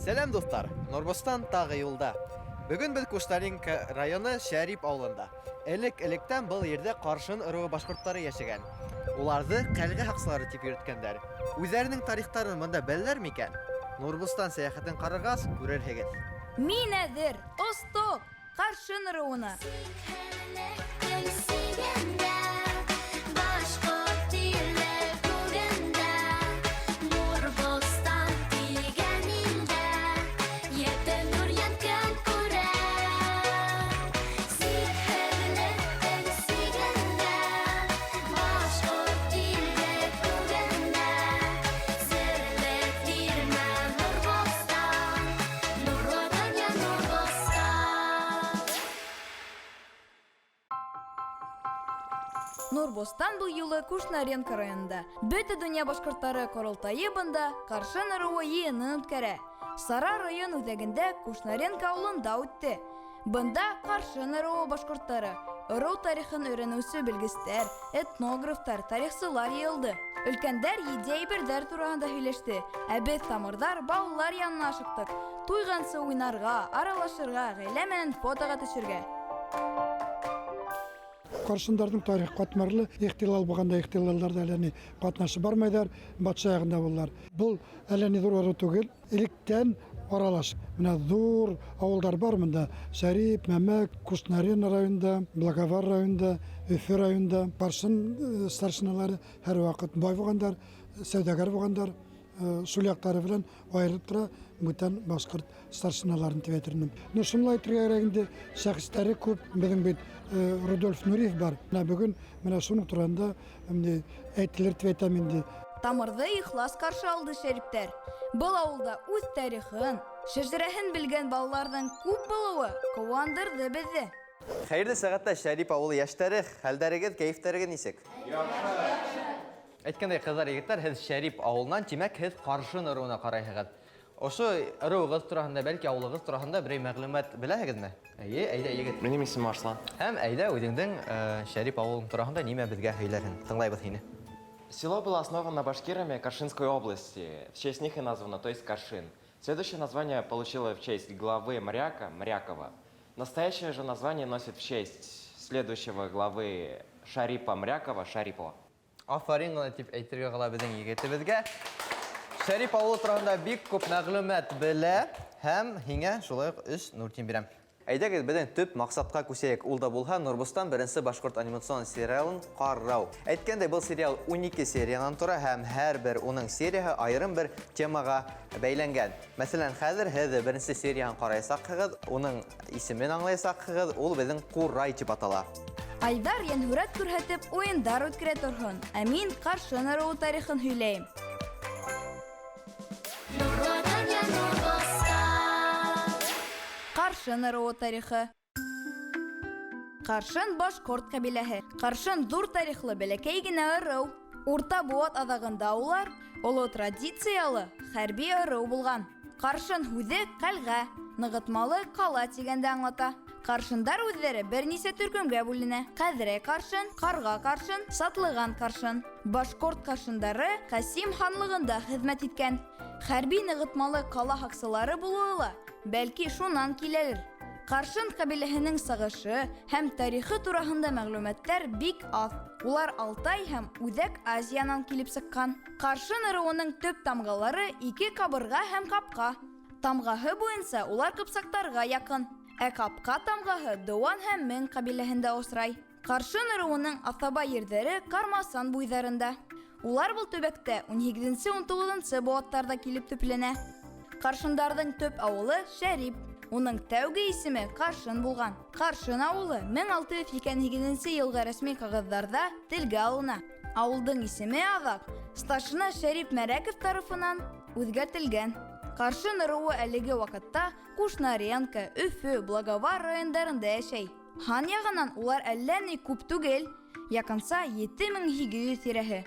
Сәләм, дуҫтар! Нурбостан тағы юлда. Бөгөн беҙ Кушнаренко районы Шәрип ауылында. Элек-электән был ерҙә Ҡаршын ырыуы башҡорттары йәшәгән. Уларҙы ҡәлғә һаҡсылары тип йөрөткәндәр. Үҙҙәренең тарихтарын бында беләләр микән? Нурбостан сәйәхәтен ҡарағас, күрерһегеҙ. Мин әҙер! Остоҡ! Ҡаршын ырыуына! Нурбостан был юлы Кушнаренко районында. Бөтә донъя башҡорттары ҡоролтайы бында Ҡаршын ырыуы йыйынын үткәрә. Сара район үҙәгендә Кушнаренко ауылында үтте. Бында Ҡаршын ырыуы башҡорттары, ырыу тарихын өйрәнеүсе белгестәр, этнографтар, тарихсылар йыйылды. Өлкәндәр етди әйберҙәр тураһында һөйләште, ә беҙ тамырҙар балалар янына ашыҡтыҡ. Туйғансы уйнарға, аралашырға, ғаилә менән фотоға төшөргә. Ҡаршындарҙың тарихы ҡатмарлы, ихтилал булғанда ихтилалдарҙа әллә ни ҡатнашып бармайҙар, батша яғында булалар. Был әллә ни ҙур ырыу түгел, электән аралаш. Менә ҙур ауылдар бар бында. Шәрип, Мәмәк, Кушнарен районында, Благовар районында, Өфө районында. Ҡаршын старшиналары һәр ваҡыт бай булғандар, сәүҙәгәр булғандар. Шул яҡтары белән айырылып тора бүтән башҡорт старшиналарын тип әйтер инем. Ну, шуны ла әйтергә кәрәк инде, шәхестәре күп. Беҙҙең бит Рудольф Нуриев бар. Менә бөгөн менә шуның тураһында әйтелер тип әйтәм инде. Тамырҙы ихлас ҡаршы алды шәриптәр. Был ауылда үҙ тарихын, шәжәрәһен белгән балаларҙың күп булыуы ҡыуандырҙы беҙҙе. Хәйерле сәғәттә, Шәрип ауылы йәштәре, хәлдәрегеҙ, кәйефтәрегеҙ нисек? Яҡшы. Әйткәндәй, ҡыҙҙар, егеттәр, һеҙ Шәрип ауылынан, тимәк, һеҙ Ҡаршын ырыуына ҡарайһығыҙ. Ошо ырыуығыҙ тураһында, бәлки ауылығыҙ тураһында берәй мәғлүмәт беләһегеҙме? Эйе, әйҙә, егет. Минең исемем Арслан. Һәм әйҙә, үҙеңдең Шәрип ауылың тураһында нимә беҙгә һөйләрһең? Тыңлайбыҙ һине. Село было основано башкирами Каршинской области. В честь них и названо, то есть Каршин. Следующее название получило в честь главы Мряка, Мрякова. Настоящее же название носит в честь следующего главы Шарипа Мрякова, Шарипова. Афарин ғына тип әйтергә ҡала беҙҙең егетебеҙгә. Шәрип ауылы тураһында бик күп мәғлүмәт белә һәм һиңә шулай уҡ 3 нуртин бирәм. Әйҙәгеҙ, беҙҙең төп маҡсатҡа күсәйек. Ул да булһа Нурбостан беренсе башҡорт анимацион сериалын ҡарау. Әйткәндәй, был сериал 12 сериянан тора һәм һәр бер уның серияһы айырым бер темаға бәйләнгән. Мәҫәлән, хәҙер һеҙ беренсе серияһын ҡараясаҡһығыҙ, уның исемен аңлаясаҡһығыҙ, ул беҙҙең Ҡурай тип атала. Айҙар йәнһүрәт күрһәтеп уйындар үткәрә торһон, ә мин Ҡаршын ырыуы тарихын һөйләйем. Ҡаршын ырыуы тарихы. Ҡаршын башҡорт ҡәбиләһе. Ҡаршын ҙур тарихлы бәләкәй генә ырыу. Урта быуат аҙағында улар оло традициялы хәрби ырыу булған. Ҡаршын һүҙе ҡәлғә, нығытмалы ҡала тигәнде аңлата. Ҡаршындар үҙҙәре бер нисә төркөмгә бүленә. Ҡәҙрәй ҡаршын, ҡарға ҡаршын, сатлыған ҡаршын. Башҡорт ҡаршындары Ҡасим ханлығында хеҙмәт иткән. Хәрби нығытмалы ҡала һаҡсылары булыуы ла бәлки шунан киләлер. Ҡаршын ҡәбиләһенең сығышы һәм тарихы тураһында мәғлүмәттәр бик аҙ. Улар Алтай һәм Үҙәк Азиянан килеп сыҡҡан. Ҡаршын ырыуының төп тамғалары ике ҡабырға һәм ҡапҡа. Тамғаһы буйынса улар ҡыпсаҡтарға яҡын. Ә ҡапҡа тамғаһы Дыуан һәм Мең ҡәбиләһендә осрай. Ҡаршын ырыуының аҫаба ерҙәре Ҡармасан буйҙарында. Улар был төбәктә ун һигеҙенсе, ун туғыҙынсы быуаттарҙа килеп төпләнә. Ҡаршындарҙың төп ауылы Шәрип. Уның тәүге исеме Ҡаршын булған. Ҡаршын ауылы мең алты йөҙ һикһән һигеҙенсе йылғы рәсми ҡағыҙҙарҙа телгә алына. Ауылдың исеме аҙаҡ старшина Шәрип Мәрәков тарафынан үҙгәртелгән. Ҡаршын ырыуы әлеге ваҡытта Кушнаренко, Өфө, Благовар райондарында йәшәй. Һан яғынан улар әллә ни күп түгел, яҡынса 7800 тирәһе.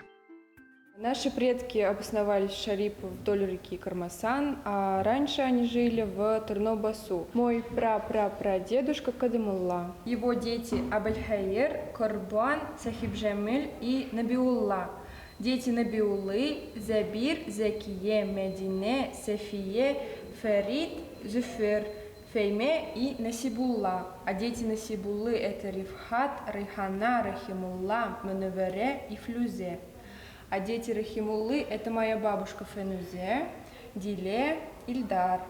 Наши предки обосновались в Шарипу вдоль реки Кармасан, а раньше они жили в Тарнобасу. Мой пра-пра-прадедушка Кадымулла. Его дети Абельхаир, Корбан, Сахибжамиль и Набиулла. Дети Набиуллы, Забир, Закие, Медине, Софие, Фәрит, Зөфәр, Фәймә и Насибулла. А дети Насибуллы это Рифхат, Райхана, Рахимулла, Мөнәвәрә и Флюзе. А дети Рахимуллы это моя бабушка Фәнүзә, Дилә, Ильдар.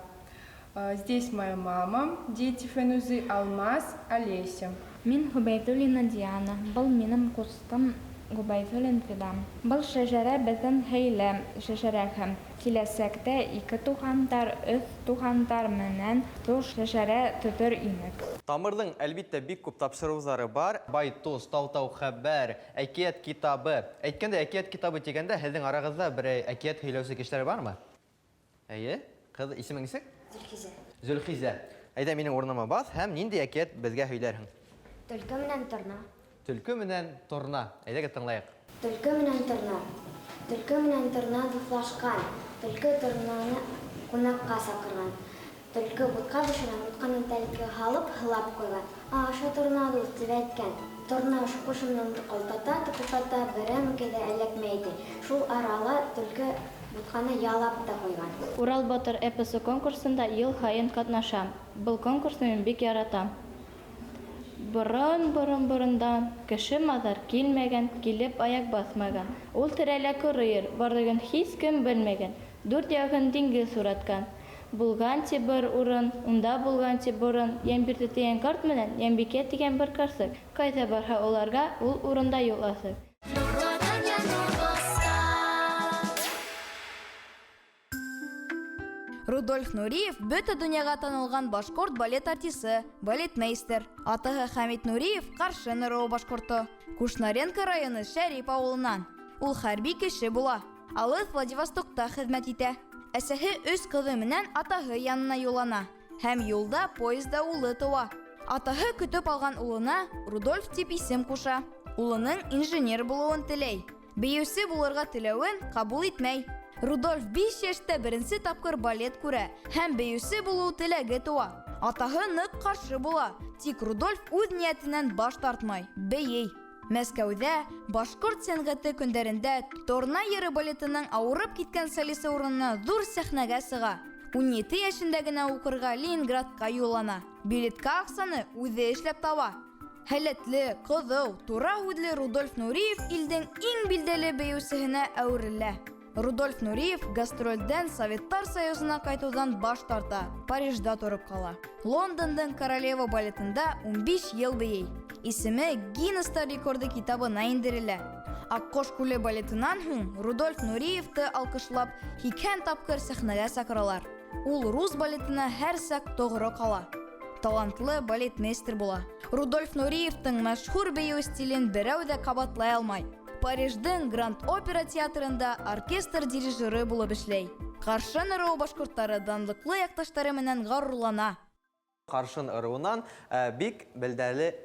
Здесь моя мама, дети Фәнүзы, Алмаз, Олеся. Мин Гобәйдуллина Диана, был минем ҡустым Гобәйҙуллин Фидан. Был шәжәрә беҙҙең ғаилә шәжәрәһе. Киләсәктә ике туғандар, өс туғандар менән ҙур шәжәрә төҙөр инек. Тамырҙың, әлбиттә, бик күп тапшырыуҙары бар. Бай туз, Тау-тау хәбәр, Әкиәт китабы. Әйткәндәй, Әкиәт китабы тигәндә, һеҙҙең арағыҙҙа берәй әкиәт һөйләүсе кешеләр бармы? Әйе. Ҡыҙ, исемең нисек? Зөлхизә. Зөлхизә. Әйҙә минең урыныма баҫ һәм ниндәй әкиәт беҙгә һөйләрһең? Төлкө менән торна. Төлкө менән торна. Әйҙәгеҙ тыңлайыҡ. Төлкө менән торна. Төлкө менән торна дуҫлашҡан. Төлкө торнаны ҡунаҡҡа саҡырған. Төлкө бутҡа бешергән, бутҡаны тәлинкәгә һалып, һылап ҡуйған. Аша торна дуҫ, тип әйткән. Торна ҡушы менән тыҡылдата, тыҡылдата, берәмекәй ҙә эләкмәй ти. Шул арала төлкө бутҡаны ялап та ҡуйған. Урал батыр эпосы конкурсында йыл һайын ҡатнашам. Был конкурсны мин бик яратам. Борон-борон-борондан кеше маҙар килмәгән, килеп аяҡ баҫмаған. Ул тирәлә ҡоро ер барлығын һис кем белмәгән. Дүрт яғын диңгеҙ уратҡан. Булған ти бер урын, унда булған ти борон, Йәмбирҙе тигән ҡарт менән Йәмбикә тигән бер ҡарсыҡ. Ҡайҙа барһа уларға, ул урында юл асыҡ. Рудольф Нуриев бөтә донъяға танылған башҡорт балет артисы, балетмейстер. Атаһы Хәмит Нуриев Ҡаршын ырыуы башҡорто. Кушнаренко районы Шәрип ауылынан. Ул хәрби кеше була. Алыҫ Владивостокта хеҙмәт итә. Әсәһе өс ҡыҙы менән атаһы янына юллана. Һәм юлда поезда улы тыуа. Атаһы көтөп алған улына Рудольф тип исем ҡуша. Улының инженер булыуын теләй. Бейеүсе булырға теләүен ҡабул итмәй. Рудольф 5 йәштә беренсе тапҡыр балет күрә һәм бейеүсе булыу теләге тыуа. Атаһы ныҡ ҡаршы була, тик Рудольф үҙ ниәтенән баш тартмай, бейей. Мәскәүҙә башҡорт сәнғәте көндәрендә Торна йыры балетының ауырып киткән солисы урынына ҙур сәхнәгә сыға. 17 йәшендә генә уҡырға Ленинградҡа юллана. Билетҡа аҡсаны үҙе эшләп таба. Һәләтле, ҡыҙыу, тура һүҙле Рудольф Нуриев илдең иң билдәле бейеүсеһенә әүерелә. Рудольф Нуриев гастролдән Советтар Союзына ҡайтыуҙан баш тарта, Парижда тороп ҡала. Лондондың Королева балетында 15 йыл бейей. Исеме Гиннестар рекорды китабына индерелә. Аҡҡош күле балетынан һуң Рудольф Нуриевты алҡышлап 80 тапҡыр сәхнәгә саҡыралар. Ул рус балетына һәр саҡ тоғро ҡала. Талантлы балетмейстер була. Рудольф Нуриевтың мәшһүр бейеү стилен берәү ҙә ҡабатлай алмай. Париждың Гранд Опера театрында оркестр дирижеры булып эшләй. Ҡаршын ырыуы башҡорттары данлыҡлы яҡташтары менән ғорурлана. Ҡаршын ырыуынан бик билдәле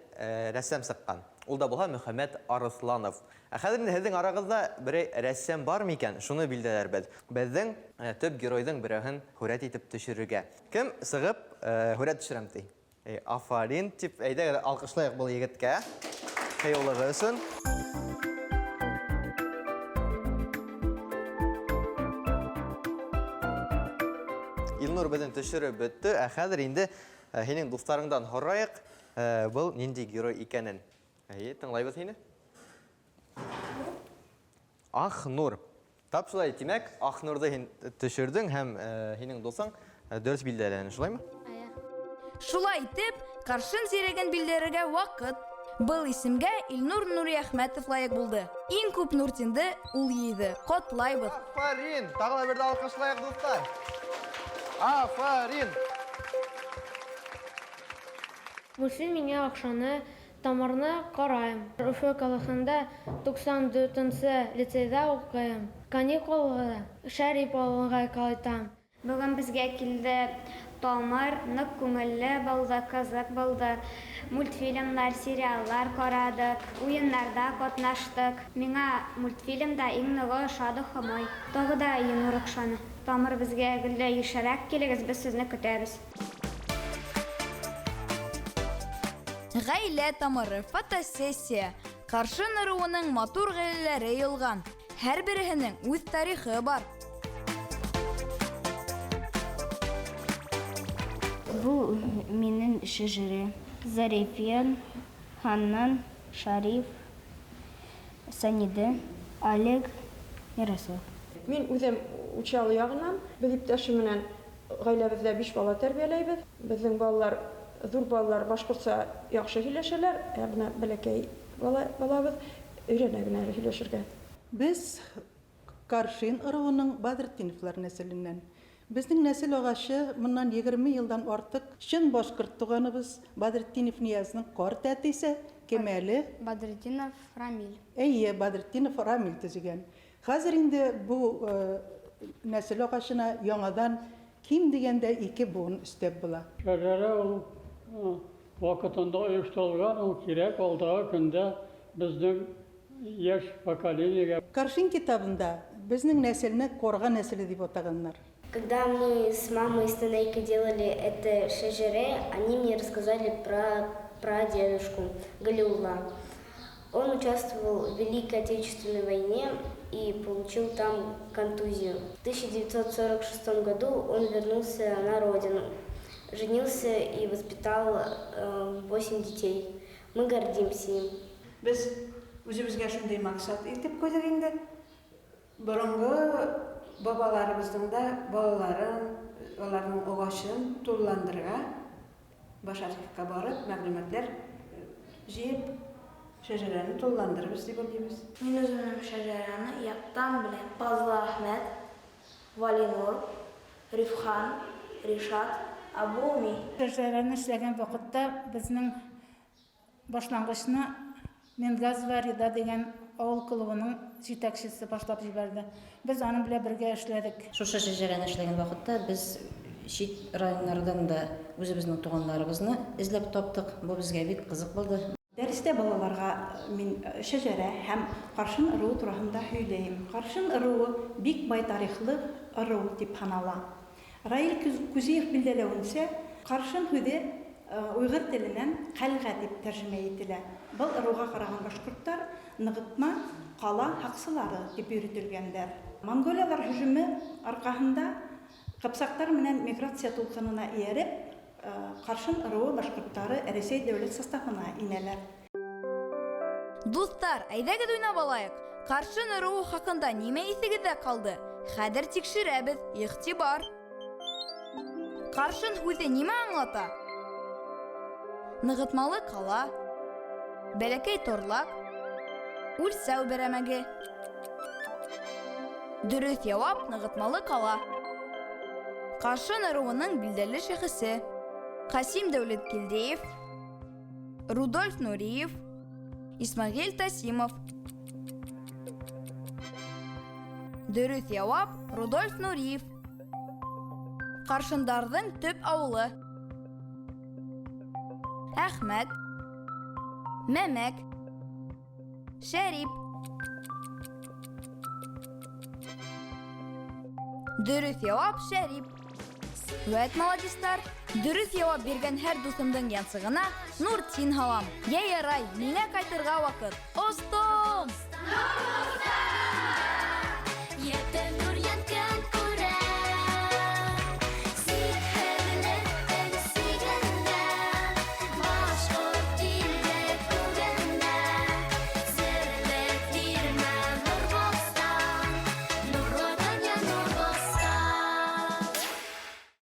рәссам сыҡҡан. Ул да булһа Мөхәммәт Арыҫланов. Ә хәҙер инде һеҙҙең арағыҙҙа берәй рәссам бар микән? Шуны билдәләрбеҙ. Беҙҙең төп геройҙың берәүһен һүрәт итеп төшөрөргә. Кем сығып һүрәт төшөрәм ти? Афарин тип әйҙәгеҙ алҡышлайыҡ был егеткә. Ҡыйыулығы өсөн. Илнур беҙҙең төшөрөп бөттө. Ә хәҙер инде һинең дуҫтарыңдан һорайыҡ, был ниндәй герой икәнен. Әйе, тыңлайбыҙ һине. Ахнур. Тап шулай, тимәк, Ахнурҙы һин төшөрҙөң һәм һинең дуҫың дөрөҫ билдәләне, шулаймы? Әйе. Шулай итеп, Ҡаршын зирәген билдәрергә ваҡыт. Был исемгә Илнур Нуриәхмәтов лайыҡ булды. Иң күп Нуртинды ул йыйҙы. Ҡотлайбыҙ. Афарин! Тағы ла берҙе алҡышлайыҡ, дуҫтар. Афарин! Мультфильм миңә оҡшаны, Тамырны ҡарайым. Өфө ҡалаһында туҡсан дүртенсе лицейҙа уҡыйым. Каникулға Шәрип ауылға ҡайтам. Бөгөн беҙгә килде Тамыр, ныҡ күңелле булды, ҡыҙыҡ булды. Мультфильмдар, сериалдар ҡараҙыҡ, уйындарҙа ҡатнаштыҡ. Миңа мультфильмда иң нығы ошады Хомой. Тағы да Илнур оҡшаны. Тамыр беҙгә гел йышыраҡ килегеҙ, беҙ һеҙҙе көтәбеҙ. Ғаилә тамыры, фотосессия. Ҡаршын ырыуының матур ғаиләләре йыйылған. Һәр береһенең үҙ тарихы бар. Был минең шәжәрә. Зарифьян, Ханнан, Шариф, Саниде, Олег, Мирасов. Мин үҙем Учалы яғынан, беҙ иптәшем менән ғаиләбеҙҙә 5 бала тәрбиәләйбеҙ. Беҙҙең балалар, ҙур балалар башҡортса яҡшы һөйләшәләр, ә бына бәләкәй балабыҙ өйрәнә генә әле һөйләшергә. Беҙ Каршин ырыуының Баҙртдиновлар нәҫеленән. Беҙҙең нәҫел ағасы бынан 20 йылдан артыҡ чын башҡорт туғаныбыҙ Баҙртдинов Ниязның ҡарт әтисе кем әле? Баҙртдинов Рамиль. Эйе, Баҙртдинов Рамиль төҙөгән. Хәҙер инде был нәҫел ағасына яңадан ким тигәндә 2 быуын өҫтәп була. Шәжәрә ул ваҡытында ойошторолған, ул кирәк алдағы көндә беҙҙең йәш поколениегә. Каршин китабында беҙҙең нәҫелне ҡорға нәҫеле тип атағандар. Когда мы с мамой с Танейкой делали это шәжәрә, они мне рассказали про прадедушку Галиулла. Он участвовал в Великой Отечественной войне и получил там контузию. В 1946 году он вернулся на родину, женился и воспитал 8 детей. Мы гордимся им. Беҙ үҙебеҙгә шундай маҡсат итеп ҡуйҙыҡ инде. Боронғо бабаларыбыҙҙың да балаларын, уларҙың ағасын тулыландырырға, баш архивҡа барып, мәғлүмәттәр йыйып, шәжәрәне тулыландырырбыҙ тип уйлайбыҙ. Мин үҙемдең шәжәрәне яттан беләм. Фазла Әхмәт, Валинур, Рифхан, Ришат, Абуми. Шәжәрәне эшләгән ваҡытта беҙҙең башланғысны Мингазова Рида тигән ауыл клубының етәксеһе башлап ебәрҙе. Беҙ уның белән бергә эшләнек. Шушы шәжәрәне эшләгән ваҡытта беҙ сит районнарҙан да үҙебеҙҙең туғандарыбыҙны эҙләп таптыҡ. Был беҙгә бик ҡыҙыҡ булды. Дәрестә балаларға мин шәжәрә һәм Ҡаршын ырыуы тураһында һөйләйем. Ҡаршын ырыуы бик бай тарихлы ырыу тип һанала. Раил Кузиев билдәләүенсә, Ҡаршын һүҙе уйғыр теленән ҡәлғә тип тәржемә ителә. Был ырыуға ҡараған башҡорттар нығытма ҡала һаҡсылары тип йөрөтөлгәндәр. Монголиялар һөжүме арҡаһында ҡыпсаҡтар менән миграция тулҡынына эйәреп, Ҡаршын ырыуы башҡорттары Рәсәй дәүләт составына инәләр. Дуҫтар, әйҙәгеҙ уйнап алайыҡ. Ҡаршын ырыуы хаҡында нимә иҫегеҙҙә ҡалды? Хәҙер тикшерәбеҙ. Иғтибар! Ҡаршын һүҙе нимә аңлата? Нығытмалы ҡала, бәләкәй торлаҡ, үлсәү берәмәге. Дөрөҫ яуап нығытмалы ҡала. Ҡаршын ырыуының билдәле шәхесе Ҡасим Дәүләткилдиев, Рудольф Нуриев, Исмәғил Тасимов. Дөрөҫ яуап Рудольф Нуриев. Ҡаршындарҙың төп ауылы Әхмәт, Мәмәк, Шәрип. Дөрөҫ яуап Шәрип. Вәт молодецтар! Дөрөҫ яуап биргән һәр дуҫымдың янсығына Нуртин һалам. Йә ярай, миңә ҡайтырға ваҡыт. Остом!